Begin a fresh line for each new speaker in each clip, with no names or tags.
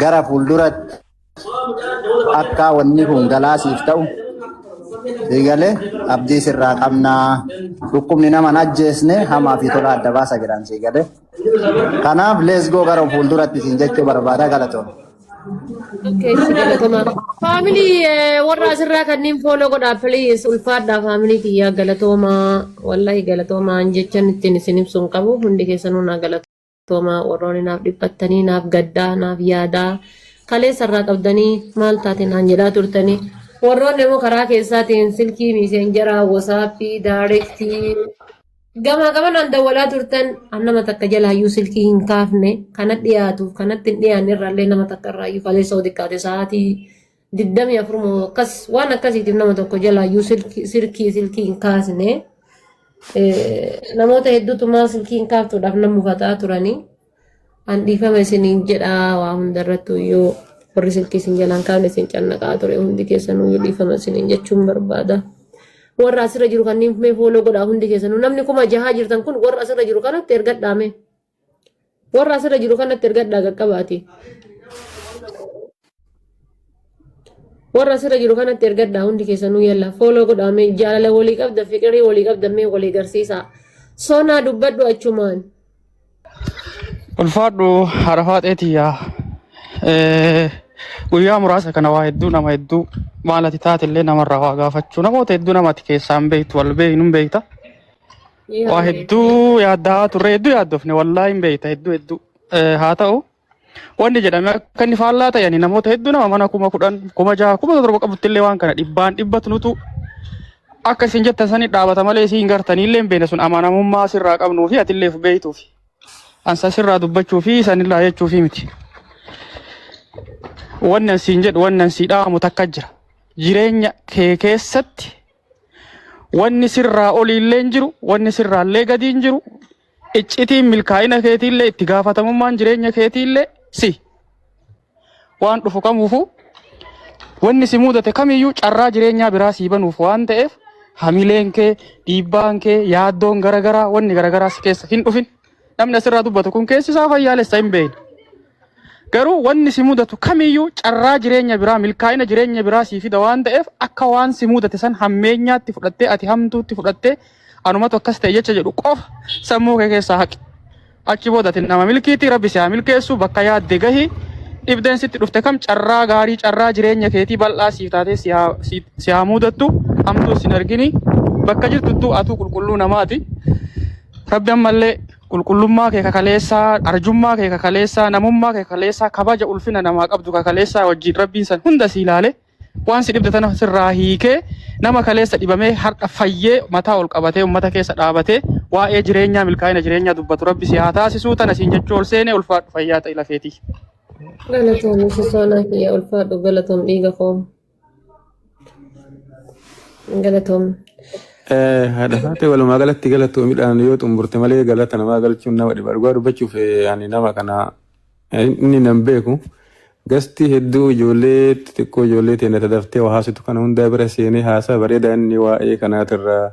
Gara fuulduratti akka wanni kun galaa siif ta'u sii galee abdii sirraa qabnaa. Dhukkubni nama hin ajjeesne hamaa fi tola adda baasa jedhan sii galee. Kanaaf let's go gara fuulduratti siin jechuu barbaada galatoom.
Okay, si galatoomaa. Family warra asirraa kanneen follow godhaa please ulfaadhaa family kiyyaa galatoomaa wallahi galatoomaa jechan ittiin isin ibsu hin qabu hundi keessanuu naa galatoomaa warroonni naaf dhiphattanii naaf gaddaa naaf yaadaa kaleessa irraa qabdanii maal taate naan jedhaa turtanii warroonni immoo karaa keessaatiin silkii Messenger WhatsApp direct gamaa gamanaan dawwalaa turtan an nama takka jalaayyuu silkii hin kaafne kana dhiyaatuuf kanatti hin dhiyaanne irraallee nama takka irraayyuu kaleessa oo xiqqaate sa'aatii 24 moo akkas waan akkasiitiif nama tokko jalaayyuu silkii hin kaasne. Namoota hedduutu maal silkii hin kaaftuudhaaf nama mufataa turanii an dhiifama isiniin jedhaa waa hundarrattu iyyuu warri silkii isin jalaan kaafne isin cannaqaa ture hundi keessanuu dhiifama isiniin jechuun barbaada. Warra asirra jiru kanneen mee follow godhaa hundi keessanuu namni 6000 jirtan kun warra asirra jiru kanatti ergadhaa mee. Warra asirra jiru kanatti ergadhaa qaqqabaati. Warra asirra jiru kanatti ergadhaa hundi keessanuu yalla follow godhaa mee jaalala walii qabda fiqirii walii qabda mee walii garsiisaa. Sonaa dubbadhu achumaan.
Ulfaadhu harafaa xeetiyyaa. Guyyaa muraasa kana waa hedduu nama hedduu maal ati taate illee namarraa waa gaafachuu namoota hedduu namati keessaan beektu wal beeknu hin beekta. Waa hedduu yaaddaa turre hedduu yaaddofne wallaahi hin beekta hedduu hedduu. Haa ta'u wanni jedhame akka inni faallaa ta'e ani namoota hedduu nama mana 10,000 6,000 7,000 qabutti illee waan kana dhibbaan dhibbatu nutu akka isin jettan sanii dhaabata malee isin gartanii illee hin beekne sun amanamummaa sirraa qabnuu fi ati illee of beektuufi. Ansa sirraa dubbachuu fi sanirraa jechuu fi miti. Wanni an siin jedhu wanni an sii dhaamu takka jira. Jireenya kee keessatti wanni sirraa olii illee hin jiru, wanni sirraa illee gadi hin jiru. Iccitiin milkaa'ina keetii illee itti gaafatamummaan jireenya keetii illee si. Waan dhufu kamuufuu wanni si mudate kamiyyuu carraa jireenyaa biraa sii banuuf waan ta'eef hamileen kee, dhiibbaan kee, yaaddoon garagaraa wanni garagaraa si keessa hin dhufin. Namni asirraa dubbatu kun keessi isaa fayyaalessa hin beekne. Garuu wanni si mudatu kamiyyuu carraa jireenya biraa, milkaa'ina jireenya biraa sii fida waan ta'eef akka waan si mudate san hammeenyaatti fudhattee ati hamtuutti fudhattee anumatu akkas ta'e jecha jedhu qofa sammuu kee keessaa haqi. Achi booda ati nama milkiitii rabbi si haa milkeessu bakka yaadde gahi dhibdeen sitti dhufte kam carraa gaarii carraa jireenya keetii bal'aa siif taatee si haa si si haa mudattu hamtuu sin argini bakka jirtuttuu atuu qulqulluu namaati. Rabbi ammallee qulqullummaa kee kakaleessaa arjummaa kee kakaleessaa namummaa kee kakaleessaa kabaja ulfina namaa qabdu kakaleessaa wajjin rabbiin san hunda si ilaale waan si dhibde tana sirraa hiikee nama kaleessa dhibamee har'a fayyee mataa ol qabatee ummata keessa dhaabatee waa'ee jireenyaa milkaa'ina jireenyaa dubbatu rabbi si haa taasisuu tana siin jechuu ol seenee ulfaadhu fayyaa ta'i lafeetii.
Galatoom sosoonaa kiyya ulfaadhu galatoom dhiiga koo. Galatoom.
Haadha faatee walumaa galatti galatoomiidhaan yoo xumurte malee galata namaa galchuun nama dhiba. Dhugaa dubbachuuf ani nama kana inni nan beeku. Gastii hedduu ijoollee xixiqqoo ijoollee teenya tadaftee waa haasitu kana hundaa bira seenee haasaa bareedaa inni waa'ee kanaatirraa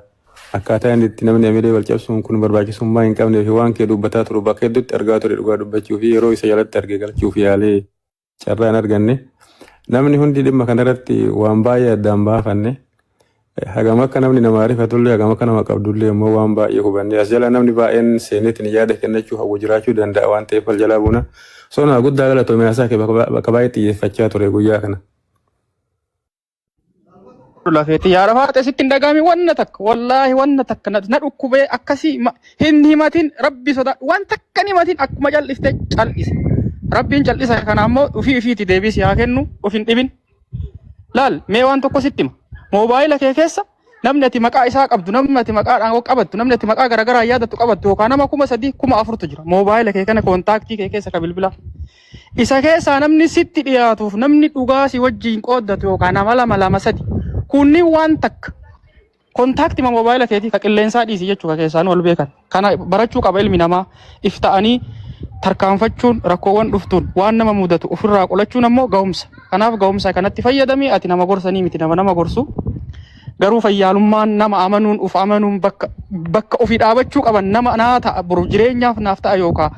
akkaataa inni itti namni amilee wal cabsuun kun barbaachisummaa hin qabnee fi waan kee dubbataa turu bakka hedduutti argaa ture dhugaa dubbachuu fi yeroo isa jalatti arge galchuuf yaalee carraa hin arganne. Namni hundi dhimma kanarratti waan baay'ee addaan baafanne. Hagam akka namni nama rifatullee hagam akka nama qabdullee immoo waan baay'ee hubanne. As jala namni baay'een seeneetiin yaada kennachuu hawwu jiraachuu danda'a waan ta'eef wal jalaa buuna. Sonaa guddaa galatoomee haasaa kee bakka baay'ee xiyyeeffachaa ture guyyaa kana.
Lafeetti yaa rafaate sitti hin dhaga'ami wanna takka wallaahi wanna takka na dhukkubee akkasii hin himatin rabbi sodaa waan takka hin himatin akkuma cal'iste cal'ise rabbiin cal'isa kana ammoo ufii ufiiti deebii si haa kennu of hin dhibin laal mee waan tokko sitti hima moobaayila kee keessa namni ati maqaa isaa qabdu namni ati maqaadhaan qabattu namni ati maqaa garaagaraa yaadattu qabattu yookaan nama 3000 4000tu jira moobaayila kee kana koontaaktii kee keessa ka bilbilaa Isa keessaa namni sitti dhiyaatuuf namni dhugaa si wajjin qooddatu yookaan nama lama lama sadi kunniin waan takka kontaakti ma moobaayila keetii ka qilleensaa dhiisi jechuu ka keessaan wal beekan. Kana barachuu qaba ilmi namaa if ta'anii tarkaanfachuun rakkoowwan dhuftuun waan nama mudatu ofirraa qolachuun ammoo ga'umsa. Kanaaf ga'umsa kanatti fayyadamii ati nama gorsanii miti nama nama gorsu. Garuu fayyaalummaan nama amanuun uf amanuun bakka bakka ofii dhaabachuu qaban nama naa ta'a boru jireenyaaf naaf ta'a yookaan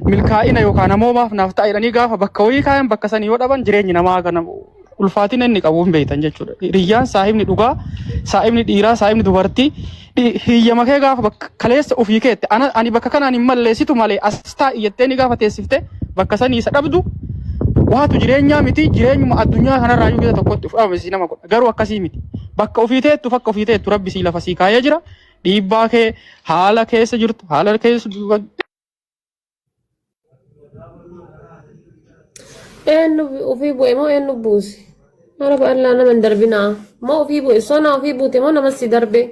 Milkaa'ina yookaan namoomaaf naaf ta'a jedhanii gaafa bakka wayii kaayan bakka sanii yoo dhaban jireenyi namaa kana ulfaatina inni qabu hin beektan jechuudha. Hiriyyaan saahibni dhugaa, saahibni dhiiraa, saahibni dubartii hiyyama kee gaafa bakka kaleessa ofii keette ana ani bakka kanaan hin malleessitu malee as taa'i jettee ni gaafa teessifte bakka sanii isa dhabdu waatu jireenyaa miti jireenyuma addunyaa kanarraa iyyuu keessa tokkotti of dhabamsiisi nama godha. Garuu akkasii miti. Bakka ofii teettu bakka ofii teettu rabbi sii lafa sii kaayee jira. Dhiibbaa kee haala keessa jirtu haala keessa
Eenyu ofii bu'e moo eenyu buuse? Araba allaa nama hin darbinaa. Moo ofii bu'e? Sonaa ofii buute moo nama si darbe?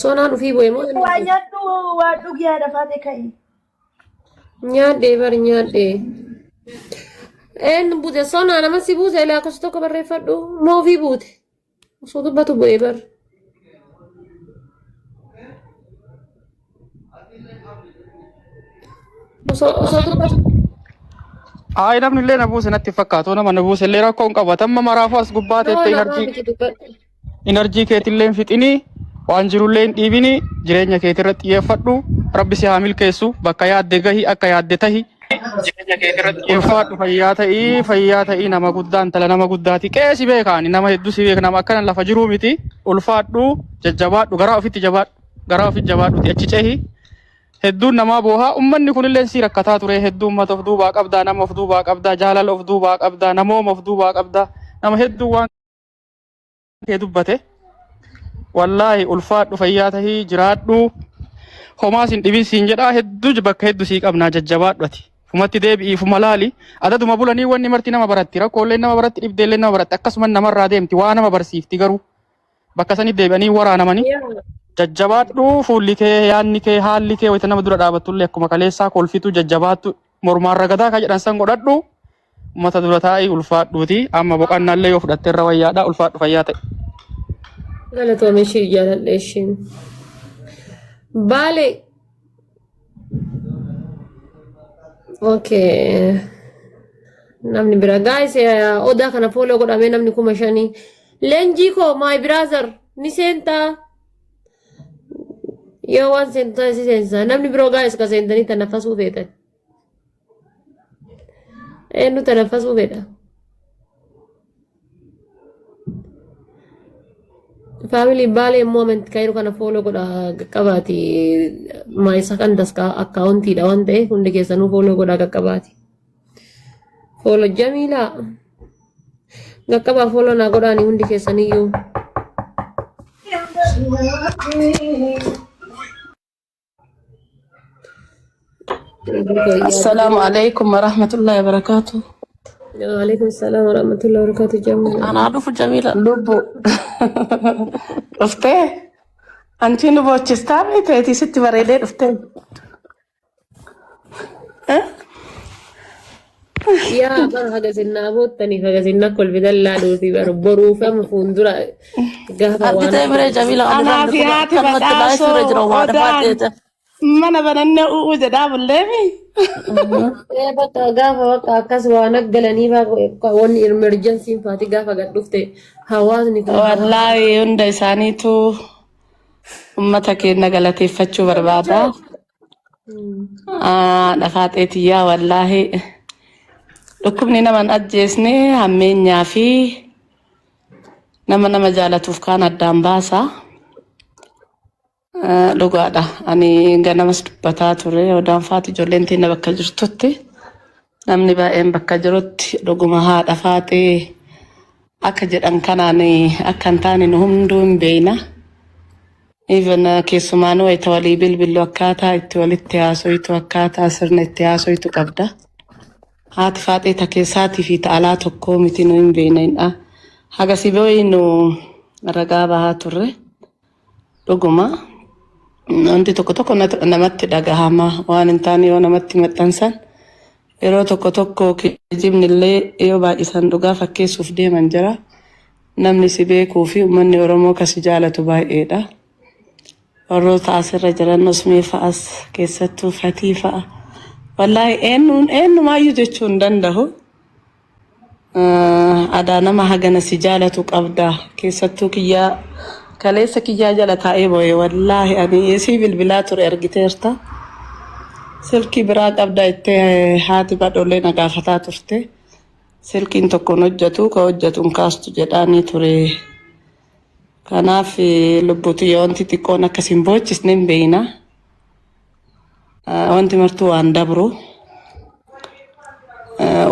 Sonaan ofii bu'e moo eenyu
Waa
buuse?
nyaadhu waa dhugi haadha faate ka'i.
Nyaadhee bari nyaadhee. Eenyu buute? Sonaa nama si buuse lakkoofsa tokko barreeffadhu. Moo ofii buute? Osoo dubbatu bu'ee bar. Osoo dubbatu.
Ayi namni illee na buuse natti hin fakkaatu nama na buuse illee rakkoo hin qabu. Atamma maraafuu as gubbaa
Nama
teettee
namaa
inarjii
miti dubbadhu.
inarjii keetillee hin fixinii waan jirullee hin dhiibinii jireenya keetirratti xiyyeeffadhu rabbi si haa milkeessu bakka yaadde gahi akka yaadde tahi Ulfaadhu fayyaa ta'ii fayyaa ta'ii nama guddaa intala nama guddaati qe'ee si beekaani nama hedduu si beeka nama akkana lafa jiruu miti ulfaadhu jajjabaadhu garaa ofitti jabaadhu garaa ofitti jabaadhuti achi cehi hedduun namaa boohaa ummanni kunillee si rakkataa ture hedduu ummata of duubaa qabdaa nama of duubaa qabdaa jaalala of duubaa qabdaa namooma of duubaa qabdaa nama hedduu waan kee dubbate wallaahi ulfaadhu fayyaa tahii jiraadhu homaa sin dhibin siin jedhaa hedduu bakka hedduu sii qabnaa jajjabaadhu ati fumatti deebi'ii fuma laali adaduma bulanii wanni marti nama baratti rakkoolee nama baratti dhibdeellee nama baratti akkasuma namarraa deemti waa nama barsiifti garuu bakka sanii deebi'anii waraanamanii jajjabaadhu fuulli kee yaadni kee haalli kee wayita nama dura dhaabattullee akkuma kaleessaa kolfitu jajjabaattu mormaan ragadaa kan jedhan san godhadhu Ummata dura taa'ii ulfaadhuuti. Amma boqannaallee yoo fudhatte irra wayyaadha. Ulfaadhu fayyaa ta'i.
Galatoome ishii jaaladha ishiin. Baale. Okay. Namni bira guys odaa kana follow godhamee namni 5000. Leenjii koo my brother ni seentaa. Yoo waan seentaa si seensaa namni biroo guys ka seentanii tanaffasuu feetan. Eenyu tanaffasuu fedha? Faamilii Baalee immoo amantii kan jiru kana fooloo godha qaqqabaati. Maayisa kan daskaa akkaawuntiidha waan ta'eef hundi keessanuu fooloo godhaa qaqqabaati. Fooloo Jamiilaa qaqqabaa fooloo naa godhaanii hundi keessaniyyuu.
Assalaamu alaikum warahmatullahi wabarakatuh.
Waalaikum salaam warahmatullahi wabarakatuh Jamila.
Anaa dhufu Jamila. Lubbu. Dhuftee? Anchi nu boochistaa miti sitti bareedee dhuftee. Eh?
Yaa bara haga sinnaa boottaniif haga sinnaa kolfitan laaluufi bara boruuf amma fuuldura gaafa waan
Argitee miree Jamila ani
Anaa
namni
fi
kun
haati
akkanumatti laayifii irra
badhaasoo
jira waan
odaan
faaxeete.
mana banannee u'uu jedhaa bulleemi.
Ee bakka gaafa bakka akkas waan aggalanii wanni emergency faati gaafa gad dhufte hawaasni kun hawaasa
Wallaahi hunda isaaniitu ummata keenya galateeffachuu barbaada. Dhafaaxee tiyyaa wallaahi dhukkubni nama hin ajjeesne hammeenyaa fi nama nama jaalatuuf kaan addaan baasa. Dhugaadha. Ani ganamas dubbataa ture odaan faati ijoolleen teenya bakka jirtutti namni baay'een bakka jirutti dhuguma haadha faaxee akka jedhan kanaan akka hin taane nu hunduu hin beekna. Even keessumaanuu wayita walii bilbillu akkaataa itti walitti haasoytu akkaataa sirna itti haasoytu qabda. Haati faaxee ta keessaatii fi ta alaa tokkoo miti nu hin beeknedha. Haga si beeynu ragaa bahaa turre. Dhuguma wanti tokko tokko namatti dhagahama waan hin taane yoo namatti maxxansan yeroo tokko tokko kijibni illee yoo baay'isan dhugaa fakkeessuuf deeman jira. Namni si beekuu fi uummanni Oromoo kan si jaalatu baay'eedha. Warroota asirra jiran Usmee fa'as keessattuu Fatii fa'a. Wallaahi eenyuun eenyumaayyuu jechuu hin danda'u. Adaa nama hagana si jaalatu qabda. Keessattuu kiyyaa
Kaleessa kiyyaa jala taa'ee boo'e wallaahi ani isii bilbilaa ture argiteerta. Silkii biraa qabda jettee haati badhoollee na gaafataa turte. Silkiin tokko hin hojjetu ka hojjetu hin kaastu jedhaanii ture. Kanaaf lubbuu tiyya wanti xiqqoon akkas hin boochisne hin beeyna. Wanti martuu waan dabru.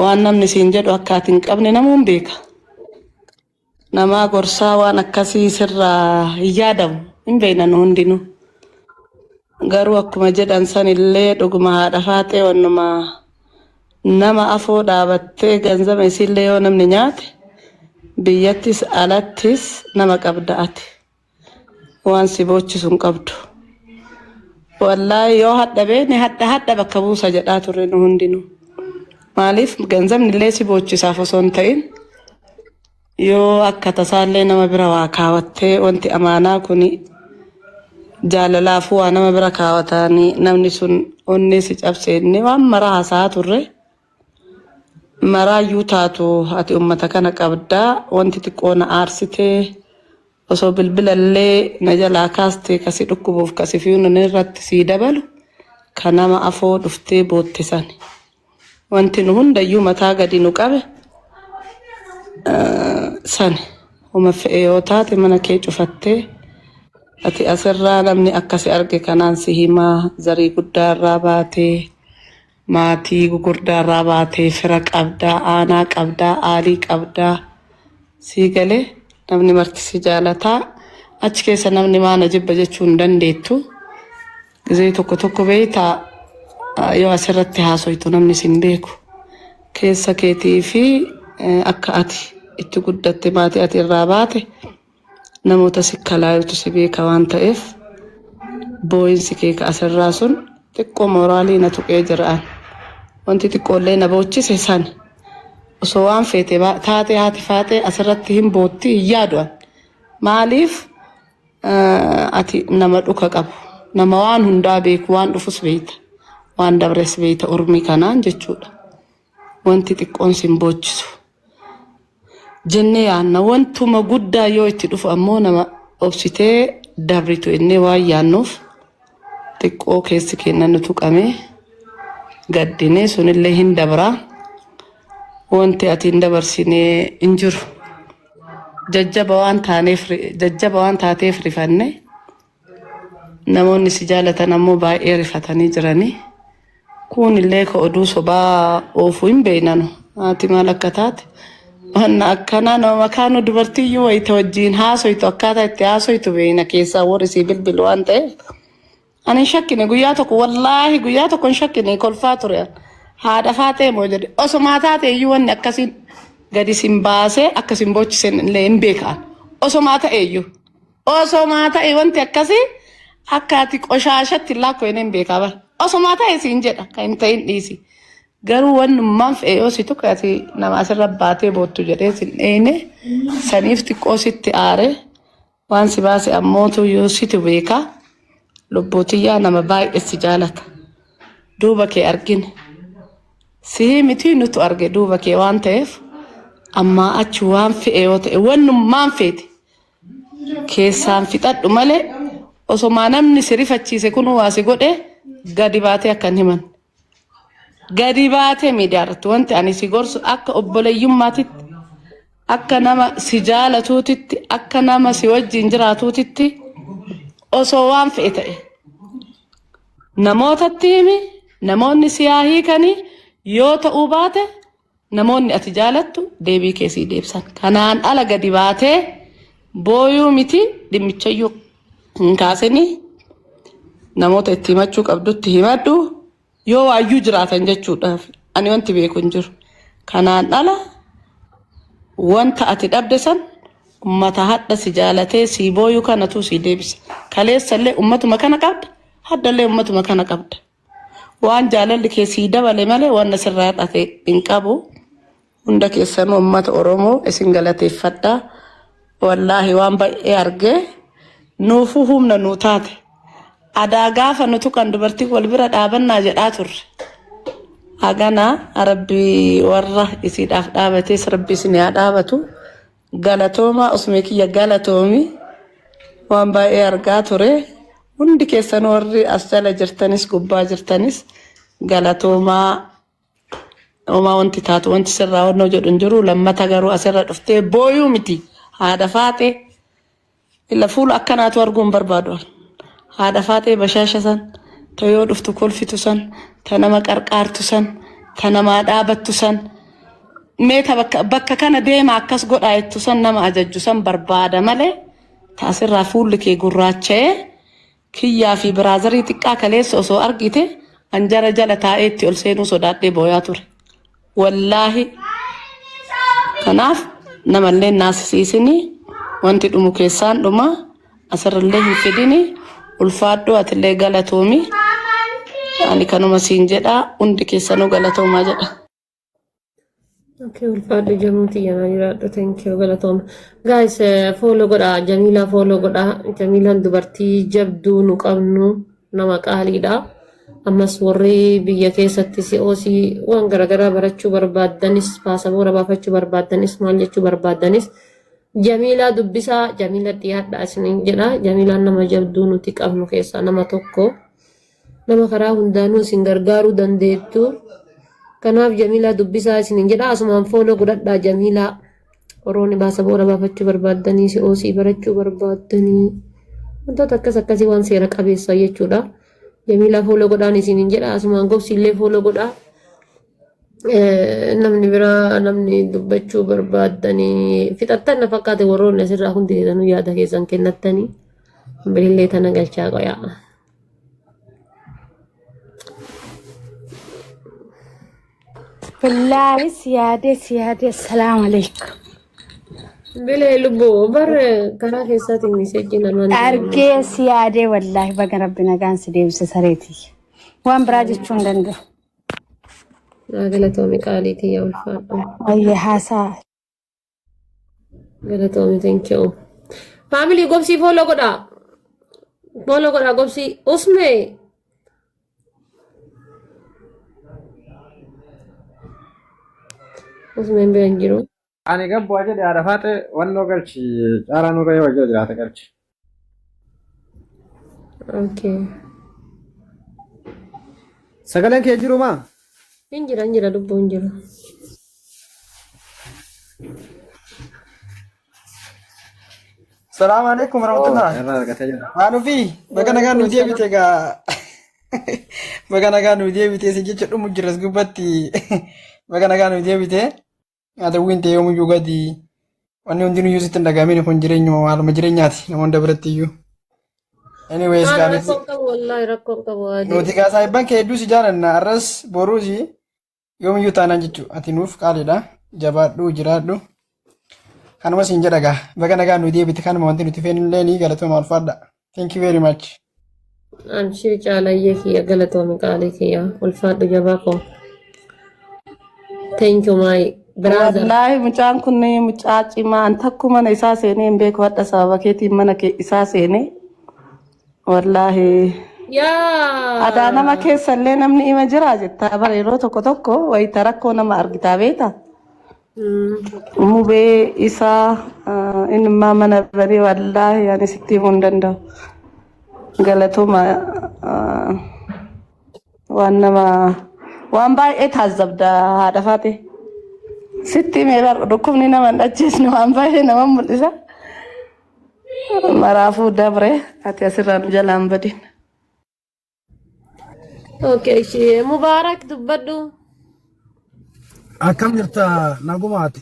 Waan namni siin jedhu akka ati hin qabne namuu hin beeka. Namaa gorsaa waan akkasii sirraa hin yaadamu hin beekna nu hundinuu. Garuu akkuma jedhan san illee dhuguma haadha faaxee wannuma nama afoo dhaabattee ganzaba isiillee yoo namni nyaate biyyattis alattis nama qabda ati. Waan si boochisu hin qabdu. Wallaahi yoo hadha beekne hadha hadha bakka buusa jedhaa turre nu hundinuu. Maaliif ganzabni illee si boochisaaf osoo hin ta'in yoo akka tasaallee nama bira waa kaawattee wanti amaanaa kun jaalalaafuu waa nama bira kaawwataanii namni sun onnee si cabse inni waan maraa haasa'aa turre. Maraayyuu taatu ati ummata kana qabdaa wanti xiqqoo na aarsitee Osoo bilbila illee na jalaa kaaste ka si dhukkubuuf ka si fiunan irratti sii dabalu ka nama afoo dhuftee bootte sani. Wanti nu hundayyuu mataa gadi nu qabe sani. Homa fe'e yoo taate mana kee cufattee ati asirraa namni akka si arge kanaan si himaa zarii guddaa irraa baatee maatii gugurdaa irraa baatee fira qabdaa aanaa qabdaa aalii qabdaa sii galee namni marti si jaalataa achi keessa namni maana jibba jechuu hin dandeettu gizee tokko tokko beeytaa yoo asirratti haasoytu namni sin beeku keessa keetii fi akka ati itti guddatte maatii ati irraa baate namoota si kalaayutu si beeka waan ta'eef booyinsi kee ka asirraa sun xiqqoo mooraalii na tuqee jira an. Wanti xiqqoollee na boochise sani. Osoo waan feete taatee haati faaxee asirratti hin bootti hin yaadu an. Maaliif ati nama dhuka qabu nama waan hundaa beeku waan dhufus beeyta waan dabres beeyta urmii kanaan jechuudha. Wanti xiqqoon sin boochisu. Jennee yaanna. Wantuma guddaa yoo itti dhufu ammoo nama obsitee dabritu innee waan yaannuuf xiqqoo keessi keenya nu tuqamee gaddinee sunillee hin dabraa. Wanti ati hin dabarsine hin jiru. Jajjaba waan taaneef jajjaba waan taateef rifanne namoonni si jaalatan ammoo baay'ee rifatanii jiranii. Kuun illee ka oduu sobaa oofu hin beeynanu. Haati maal akka taate. Wanna akkanaa nama kaanu dubartiyyuu wayita wajjiin haasoytu akkaataa itti haasoytu beeyna keessaa warri sii bilbilu waan ta'eef. Ani hin shakkine guyyaa tokko wallaahi guyyaa tokko hin shakkine kolfaa ture. Haadha faatee moo jedhe osomaa taate iyyuu wanni akkasiin gadi sin baasee akka sin boochisen illee hin beekaan. Osomaa ta'e iyyuu. Osomaa ta'e wanti akkasii akka ati qoshaashatti hin laakkoyne hin beekaa bara. Osomaa ta'e siin jedha kan hin ta'in dhiisi. Garuu wannummaan fe'e yoo si tuqe ati nama asirra baatee boottu jedhee sin dheeyne saniif xiqqoo sitti aare waan si baase ammootu yoo situ beeka lubbuu tiyyaa nama baay'ee si jaalata. Duuba kee argine. Sihii miti nutu arge duuba kee waan ta'eef ammaa achi waan fe'e yoo ta'e wannummaan feete keessaan fixadhu malee osomaa namni si rifachiise kun waa si godhe gadi baatee akka hin himan. Gadi baatee miidiyaa irratti wanti ani si gorsu akka obboleeyyummaatitti akka nama si jaalatuutitti akka nama si wajjin jiraatuutitti osoo waan fe'e ta'e namootatti himi namoonni si haa hiikanii yoo ta'uu baate Namoonni ati jaalattu deebii kee sii deebisan. Kanaan ala gadi baatee booyuu miti dhimmichayyuu hin kaasinii namoota itti himachuu qabdutti himadhu yoo waayyuu jiraatan jechuudhaaf ani wanti beeku hin jiru. Kanaan ala wanta ati dhabde san ummata hadha si jaalatee sii booyuu kanatu sii deebisa. Kaleessallee ummatuma kana qabda haddallee ummatuma kana qabda. Waan jaalalli kee sii dabale malee wanna sirraa hir'ate hin qabu. Hunda keessanuu uummata Oromoo isin galateeffadha. Wallaahi waan baay'ee argee nuufuu humna nuu taate. Adaa gaafa nu tuqan dubartiin wal bira dhaabannaa jedhaa turre. Hagana rabbi warra isiidhaaf dhaabates rabbi isin haa dhaabatu. Galatoomaa usmee kiyya galatoomi. Waan baay'ee argaa ture. Hundi keessan warri as jala jirtanis gubbaa jirtanis galatoomaa. Homaa wanti taatu wanti sirraa wannoo jedhu hin jiru. Lammata garuu asirra dhuftee booyuu miti. Haadha faaxee ila fuula akkanaatu arguu hin barbaadu. Haadha faaxee bashaasha san, ta yoo dhuftu kolfitu san, ta nama qarqaartu san, ta namaa dhaabattu san, mee ta bakka, bakka kana deema akkas godhaa jettu san nama ajajju san barbaada malee ta asirraa fuulli kee gurraacha'ee kiyyaa fi biraazarii xiqqaa kaleessa osoo argite an jara jala taa'ee itti ol seenuu sodaadhee booyaa ture. Wallaahi. Kanaaf namallee naasisiisini wanti dhumu keessaan dhuma asirrallee hin fidini ulfaadhu atillee galatoomi. Ani kanuma siin jedha hundi keessanuu galatoomaa jedha.
Okay, ulfaadhu jamuuti yana jiraadhu. Thank you, galatooma. Guys, follow godhaa. Jamiilaa follow godhaa. Jamiilaan dubartii jabduu nu qabnu nama qaaliidha. Ammas warri biyya keessatti COC waan garaagaraa barachuu barbaaddanis, paasapoora baafachuu barbaaddanis, maal jechuu barbaaddanis Jamiilaa dubbisaa, Jamiila dhiyaadhaa isiniin jedha. Jamiilaan nama jabduu nuti qabnu keessaa nama tokko. Nama karaa hundaanuu isin gargaaruu dandeettu. Kanaaf Jamiilaa dubbisaa isiniin jedha. Asumaan follow godhadhaa Jamiilaa. Warroonni baasaboora baafachuu barbaaddanii, COC barachuu barbaaddanii, wantoota akkas akkasii waan seera qabeessa jechuudha. Jamiilaa follow godhaan isiniin jedha. Asumaan gobsi illee follow godhaa. Namni biraa namni dubbachuu barbaaddanii fixattan na fakkaate warroonni asirraa hundi keessanuu yaada keessan kennattanii bilillee tana galchaa qoyaa.
Wallaahi si yaadee si yaadee assalaamu alaikum.
Bilee lubbuu bar karaa keessaatiin miseejii namaan
Argee si yaadee wallaahi baga rabbi nagaan si deebise sareetii. Waan biraa jechuu hin danda'u.
Naa galatoomi qaalii tiyya ulfaadhu.
Wayya haasaa.
Galatoomi thank you. Family gobsii follow godhaa. Follow godhaa gobsii. Usmee. Usmeen bira hin jiru.
Ani gabbu'aa jedhe haadha faaxee wannoo galchi caalaa nurra yoo jira jiraate galchi.
Okay.
Sagaleen kee jiru maa?
Hin jira hin jira lubbuu hin jiru.
Salaam alaikum
Oo,
warahmatullah.
irraa argatee jira.
Waan ofii baga nagaan nu deebite egaa. Baga nagaan nu deebite si jecha dhumu jiras gubbatti. Baga nagaan nu deebite. Adawwiin ta'e yoomiyyuu gadi. Wanni hundinuu sitti hin dhaga'amin kun jireenyuma maaluma jireenyaati nama hunda biratti iyyuu. Anyways
Maal
gaa nuti
rakkoon qabu wallaahi rakkoon qabu
nuti
waadii.
gaa saahibban kee hedduu si jaalanna arras boruus yoomiyyuu taanaan jechuudha. Ati nuuf qaaliidha. Jabaadhu jiraadhu. Kanuma siin jedha gaa. Baga nagaan nu deebite kanuma wanti nuti feenu illee ni galatooma ulfaadha. Thank you very much.
Amshir caalayyee kiyya galatoomi qaalii kiyya ulfaadhu jabaa koo. Thank you my brother.
Wallaahi mucaan kun mucaa cimaa an takku mana isaa seenee hin beeku hadha sababa keetiin mana kee isaa seenee wallaahi adaa nama
Yaa.
keessa illee namni ima jira jettaa bara yeroo tokko tokko wayita rakkoo nama argitaa beekta. Mubee isaa innimmaa mana banee wallaahi ani sitti himuu hin danda'u. Galatooma waan nama waan baay'ee taazzabda haadha faate. Sitti himee bar dhukkubni nama hin dhacheesne waan baay'ee nama mul'isa. Maraafuu dabre ati asirraa nu jalaan badin.
Okay, ishee Mubaarak dubbadhu.
Akkam jirta nagumaati.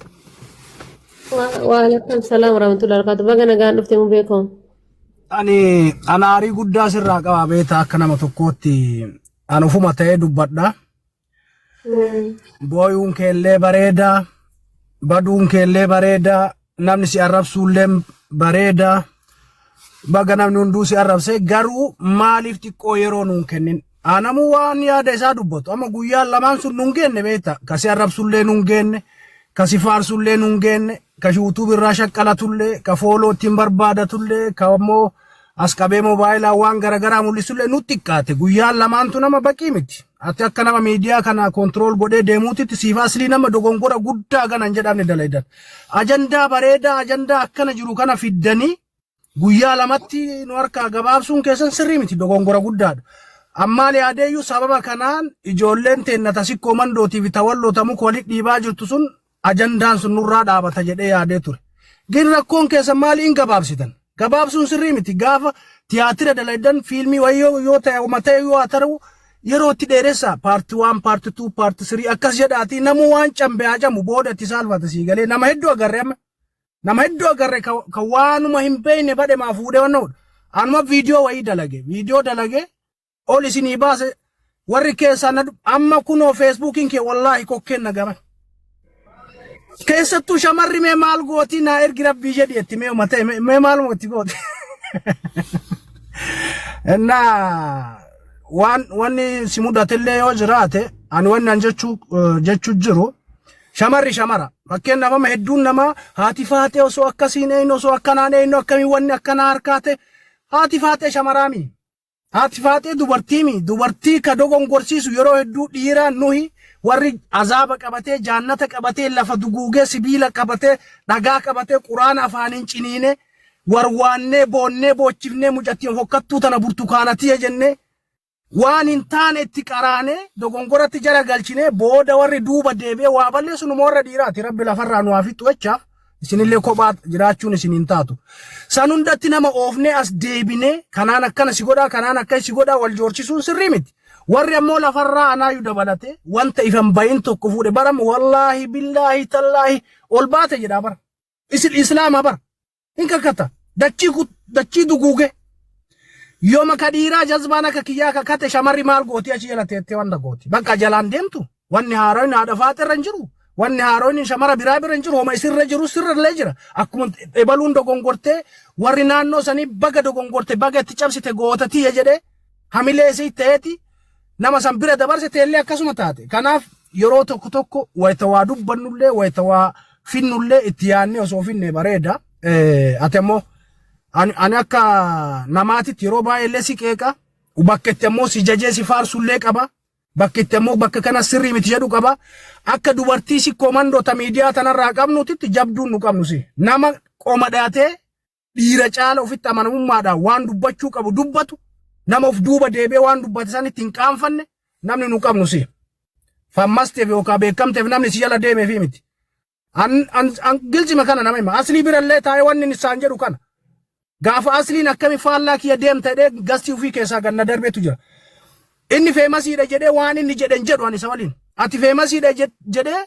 Waalaikum salaam warahmatullahi wabarakatuh. Baga nagaan dhufte mubee koo.
Ani ana aarii guddaa sirraa qaba beektaa akka nama tokkootti an ofuma ta'ee dubbadha. Booyuun keellee bareeda, baduun keellee bareeda, namni si arrabsuullee bareeda. Baga namni hunduu si arrabse garuu maaliif xiqqoo yeroo nuun kennin? Anamuu waan yaada isaa dubbatu amma guyyaan lamaan sun nuun geenne beekta. Ka si arrabsullee nuun geenne, ka si faarsullee nuun geenne, ka yuutuub irraa shaqqalatullee, ka follow ittiin barbaadatullee, ka immoo as qabee moobaayilaan waan garaagaraa mul'isullee nutti xiqqaate. Guyyaan lamaantu nama baqii miti. Ati akka nama miidiyaa kana control godhee deemuutitti siif aslii nama dogongora guddaa kana hin jedhamne dalaydan. Ajandaa bareedaa ajandaa akkana jiru kana fiddanii Guyyaa lamatti nu harkaa gabaabsuun keessan sirrii miti, dogongora guddaadha. Ammaal yaadeeyyuu sababa kanaan ijoolleen teenna tasikkoo mandootii fi tawalloo muka walitti dhiibaa jirtu sun ajandaan sun nurraa dhaabata jedhee yaadee ture. Gin rakkoon keessan maali hin gabaabsitan? Gabaabsuun sirrii miti. Gaafa tiyaatira dalaydan, fiilmii wayii yoo ta'e, matee yoo haa ta'u, yeroo itti dheeressa, part 1, part 2, part 3 akkas jedhaatii namuu waan cambe haa camu, booda itti saalfata. Sii galee, nama hedduu agarre, amma nama hedduu agarre ka waanuma hin beekne badhe maa fuudhee waan ta'udha. Anuma viidiyoo wayii dalage, viidiyoo dalage ol isinii baase, warri keessaa na amma kunoo Facebookiin kee wallaahi kokkeen na gaban. Keessattuu shamarri mee maal gootii, naa ergi rabbii jedhi itti mee matee mee maaluma itti gooti. Innaa waan wanni si mudatellee yoo jiraate, ani wanni an jechuu jiru, shamarri shamara. Fakkeenyaaf amma hedduun namaa haati faatee osoo akkasiin eenyu, osoo akkanaan eenyu, akkamii wanni akkanaa harkaate, haati faatee shamaraami. Haati faatee dubartiimi. Dubartii ka dogongorsiisu yeroo hedduu dhiiraa nuhi, warri azaaba qabatee, jaannata qabatee, lafa duguugee, sibiila qabatee, dhagaa qabatee, quraana afaaniin ciniine, warwaannee, boonnee, boochifnee, mucattiin hokkattuu tana burtukaanatiya jennee waan hin taane itti qaraanee dogongoratti jara galchinee, booda warri duuba deebi'ee waa balleessu numa warra dhiiraati. Rabbi lafarraa nu haa fixu jechaaf isinillee kophaa jiraachuun isin hin taatu. San hundatti nama oofnee as deebinee kanaan akkana si godhaa, kanaan akka si godhaa wal joorchisuun sirrii miti. Warri ammoo lafarraa anaayyuu dabalate wanta ifan bahin tokko fuudhe baram, wallaahi, billaahi, tallaahi ol baate jedhaa bara. Isin islaama bara. Hin kakkata. Dachii duguuge. Yooma ka dhiiraa jazbaan akka kiyyaa kakate, shamarri maal gooti achi jala teettee wanta gooti? Bakka jalaan deemtu. Wanni haaroon haadha faate irra hin jiru. Wanni haaroon shamara biraa bira hin jiru. Homa isirra jiru sirra illee jira. Akkuma ebaluun dogongortee, warri naannoo sanii baga dogongorte, baga itti cabsite, gootatiyya jedhee hamilee isii ta'eeti nama san bira dabarse teellee akkasuma taate. Kanaaf yeroo tokko tokko wayita waa dubbannullee, wayita waa finnullee itti yaadnee osoo finne bareeda. Ati ammoo ani akka namaatitti yeroo baay'ee si qeeqa. Bakka itti ammoo si jajee si faarsullee qaba. Bakka itti ammoo bakka kana sirrii miti jedhu qaba. Akka dubartii si komandoota miidiyaa tanarraa qabnutitti jabduun nu qabnu si. Nama qoma dhaatee dhiira caala ofitti amanamummaadhaan waan dubbachuu qabu dubbatu, nama of duuba deebi'ee waan dubbate sanitti hin qaanfanne namni nu qabnu si. Fammasteef yookaan beekamteef namni si jala deemeefi miti. An an an gilzima kana nama hima. Aslii birallee taa'ee wanni inni isaan jedhu kana. Gaafa asliin akkami faallaa kiyya deemta jedhee gastii ofii keessaa ganna darbeetu jira. Inni famousiidha jedhee waan inni jedhen jedhu ani isa waliin. Ati famousiidha jedhee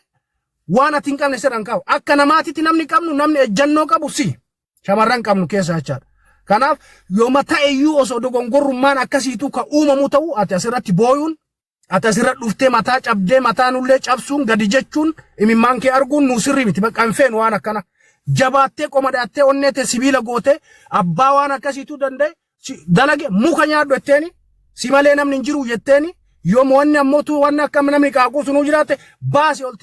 waan ati hin qabne sirra hin qabu. Akka namaatitti namni qabnu, namni ejjannoo qabu si. Shamarran qabnu keessa jechaadha. Kanaaf yooma ta'eyyuu osoo dogongorrummaan akkasiitu ka uumamu ta'u, ati asirratti booyuun, ati asirra dhuftee mataa cabdee mataa nullee cabsuun, gadi jechuun, imimmaan kee arguun nuu sirrii miti. Bakka hin feenu waan akkana. Jabaattee, qoma dhaattee, onnee tee sibiila gootee, abbaa waan akkasiitu danda'e dalage muka nyaadhu jetteeni, si malee namni hin jiru jetteeni, yooma wanni ammoo wanni akka namni qaaquu sunuu jiraate baasi ol.